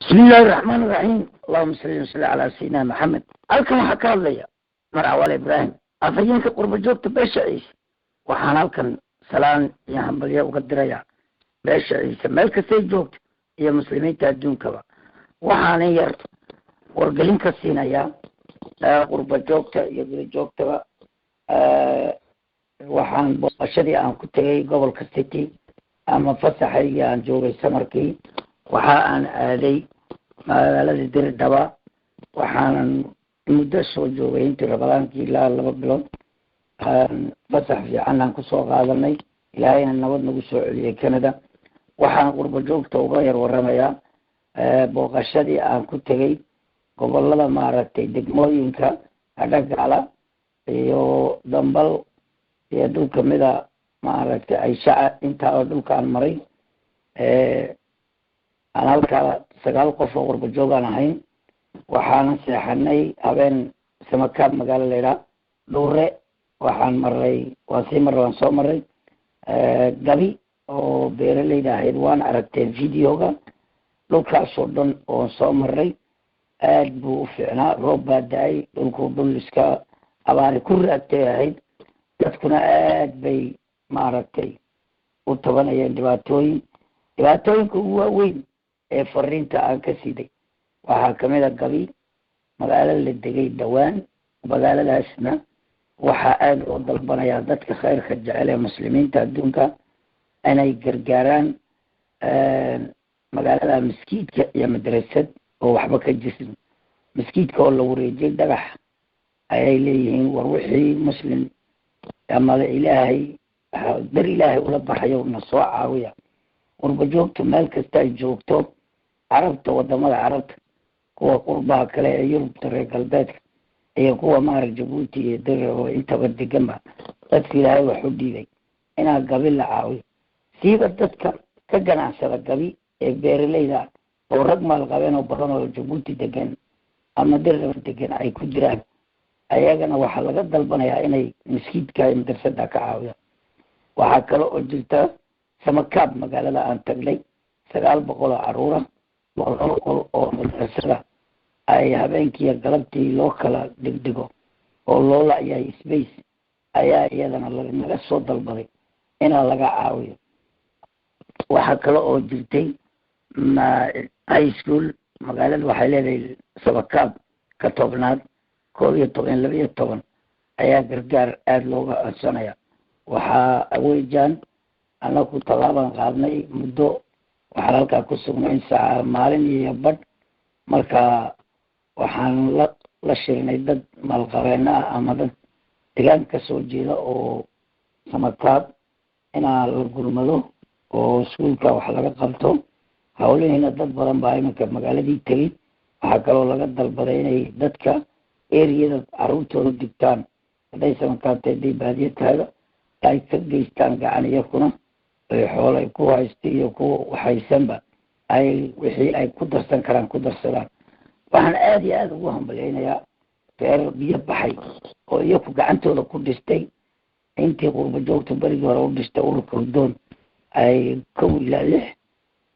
Bismi illaahi raxmaan iraxiim. Allahuma salli wasalli calaa sayidina Maxamed. Halkan waxaa ka hadlaya Marcawaale Ibraahim, afhayeenka qurba joogta beesha Ciise. Waxaan halkan salaan iyo hambalyo uga dirayaa beesha Ciise meel kastay joogto iyo muslimiinta adduunkaba. Waxaanan yar wargelin ka siinayaa qurba joogta iyo guda joogtaba. Waxaan booqashadii aan ku tegay gobolka City ama fasaxaygii aan joogay samarkii, waxa aan aaday magaalada Diridhaba. Waxaanan muddo soo joogay intii Ramadaankii, ilaa 2 bilood. Fasax fiican aan kusoo qaadanay, Ilaahayna nabad nagu soo celiyey Canada. Waxaan qurba joogta uga yar waramayaa booqashadii aan ku tegay gobolada, maaragtay, degmooyinka Hadhagaala iyo Dambal iyo dhul kamida, maaragtay, Ayshaca. Intaa oo dhulkaan maray, aan halkaa 9 qof oo qurba joogaan ahayn. Waxaanan seexanay habeen Samakaab, magaalo laydhaha Dhuure. Waxaan maray, waan sii marray, waan soo maray Gabi oo beeraleyda ahayd. Waan aragteen videoga. Dhulkaasoo dhan oon soo maray aad buu u fiicnaa. Roob baa da-ay. Dhulku dhul iska abaari ku raagtay ahayd. Dadkuna aad bay, maaragtay, u tabanayeen dhibaatooyin. Dhibaatooyinka ugu waaweyn ee fariinta aan ka siday waxaa kamid a Gabi, magaalo la degay dhowaan. Magaaladaasna waxaa aada loo dalbanayaa dadka khayrka jecel ee muslimiinta adduunka inay gargaaraan magaalada. Maskiidka iyo madrasad oo waxba ka jirin, maskiidka oo la wareejiyay dhagax ayay leeyihiin. War wixii muslim ama Ilaahay dar Ilaahay ula baxayo, na soo caawiya. Qurba joogta meel kasta ay joogto, Carabta, wadamada Carabta, kuwa qurbaha kale ee Yurubta, reer galbeedka iyo kuwa maarag Jabuuti iyo Dir oo intaba deganba, dadka Ilaahay wax u dhiibay inaa Gabi la caawiyo, siiba dadka ka ganacsada Gabi ee beeraleyda oo rag maalqabeen oo badan oo Jabuuti degan ama Dirraba degan ay ku jiraan. Ayagana waxaa laga dalbanayaa inay maskiidka iyo madrasada ka caawiyaan. Waxaa kale oo jirta Samakaab, magaalada aan tagnay, 900 oo caruura oo laba qol oo madrasada ay habeenkiiyo galabtii loo kala dhigdhigo oo loo la-yahay space ayaa iyadana naga soo dalbaday inaa laga caawiyo. Waxaa kale oo jirtay high school. Magaalada waxay leedahay Samakaab ka 10aad, 11, 12 ayaa gargaar aada looga codsanaya. Waxaa aweyjaan anaku tallaabaan qaadnay. Muddo waxaan halkaa ku sugnayn saaca, maalin iyo badh. Marka waxaan la shirnay dad maalqabeena ah ama dad degaan ka soo jeeda oo Samakaab inaa la gurmado oo iskuulka wax laga qabto. Hawlihiina dad badan baa iminka magaaladii tegey. Waxaa kaloo laga dalbaday inay dadka eriyada caruurtooda digtaan, hadday Samakaabta, hadday baadiyo tahayba, ay ka geystaan gacan iyakuna ay xoolay ku haysta iyo ku waxaysanba ay wixii ay ku darsan karaan ku darsadaan. Waxaan aada iyo aada ugu hambalyeynayaa reer Biyo Baxay oo iyaku gacantooda ku dhistay intii qurba joogta berigii hore u dhistay ururka Hurdoon. Ay 1 ilaa 6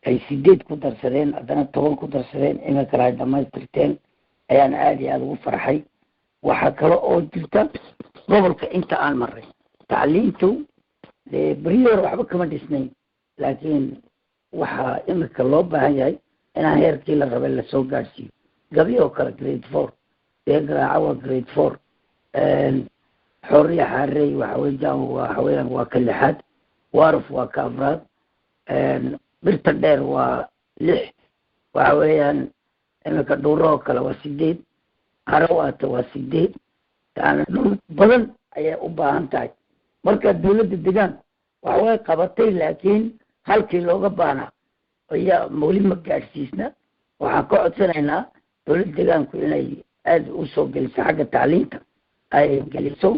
ay 8 ku darsadeen, haddana 10 ku darsadeen, iminkana ay dhamaystirteen ayaan aada iyo aada ugu farxay. Waxaa kale oo jirta gobolka inta aan maray, tacliintu dee berihii hore waxba kama dhisnayn, laakiin waxaa imika loo baahan yahay inaan heerkii la rabay lasoo gaadhsiiyo. Gabi oo kale grade 4, dee Garaaca waa grade 4, Xoriya Xaarey waxaweyaan waxaweyaan waa ka lixaad, Waaruf waa ka afraad, Birta Dheer waa 6, waxa weeyaan iminka Dhuuro oo kale waa 8, Harawaata waa 8. Yani dhul badan ayay u baahan tahay. Marka dawladda degaan wax way qabatay, laakiin halkii looga baahnaa ayaa weli ma gaadhsiisna. Waxaan ka codsanaynaa dawladda degaanku inay aada usoo geliso xagga tacliinta, ay geliso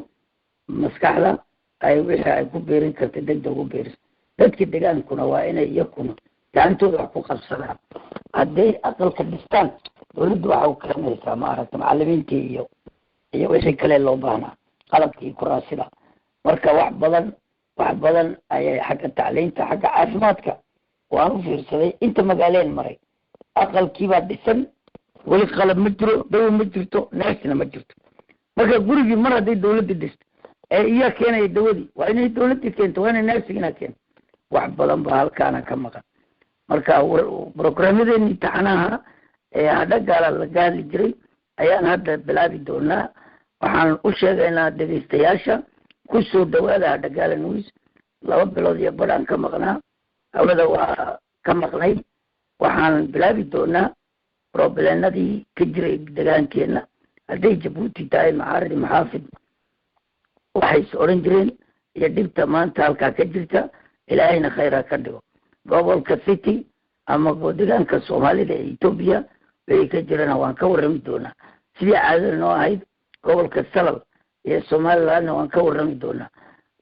maskaxda, ay wixii ay ku biirin karta degdeg ugu biiriso. Dadka degaankuna waa inay iyakuna gacantooda wax ku qabsadaan. Hadday aqalka dhistaan, dawladdu waxa u keenaysaa, maaragta, macalimiintii iyo wixii kale loo baahnaa, qalabkii, kuraasida. Marka wax badan, wax badan ayay xagga tacliinta, xagga caafimaadka waan u fiirsaday inta magaaleen maray. Aqalkiibaa dhisan, weli qalab ma jiro, dawo ma jirto, nersina ma jirto. Marka gurigii mar hadday dawladdii dhisto ee iyaa keenaya dawadii, waa inay dawladdii keento, waa inay nersigina keento. Wax badan baa halkaana ka maqan. Marka programyadeeni imtixaanaha ee Hadhagaala laga hadli jiray ayaan hadda bilaabi doonaa. Waxaan u sheegaynaa dhegeystayaasha, ku soo dhawaada Hadhagaala News. 2 bilood iyo badhaan ka maqnaa hawada, waa ka maqnay. Waxaan bilaabi doonaa problemadii ka jiray degaankeena, hadday Jabuuti tahay, macaaridi maxaafid waxay is odhan jireen iyo dhibta maanta halkaa ka jirta. Ilaahayna khayr ha ka dhigo. Gobolka City ama degaanka Soomaalida ee Etoobiya wixii ka jirana waan ka warrami doonaa, sidii caadada noo ahayd. Gobolka Salal iyo Somalilandna waan ka warrami doonaa.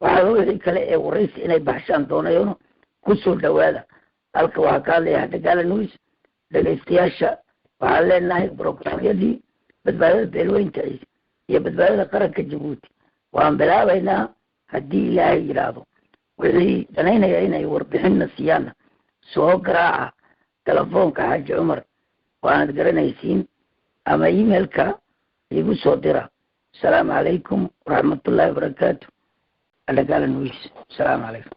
Waxaa wixii kale ee waraysi inay baxshaan doonayona, kusoo dhawaada. Halka waxaa ka hadlaya Hadhagaala News. Dhegaystayaasha waxaan leenahay, programyadii badbaadada beelweynta Ciise iyo badbaadada qaranka Jabuuti waan bilaabaynaa haddii Ilaahay yidhaahdo. Wixii danaynaya inay warbixinna siiyaanna, soo garaaca telefoonka Xaaji Cumar, waanad garanaysiin, ama emailka igu soo dira. Asalaamu calaykum waraxmatullahi wabarakaatu. Hadhagaala News, asalaamu calaykum.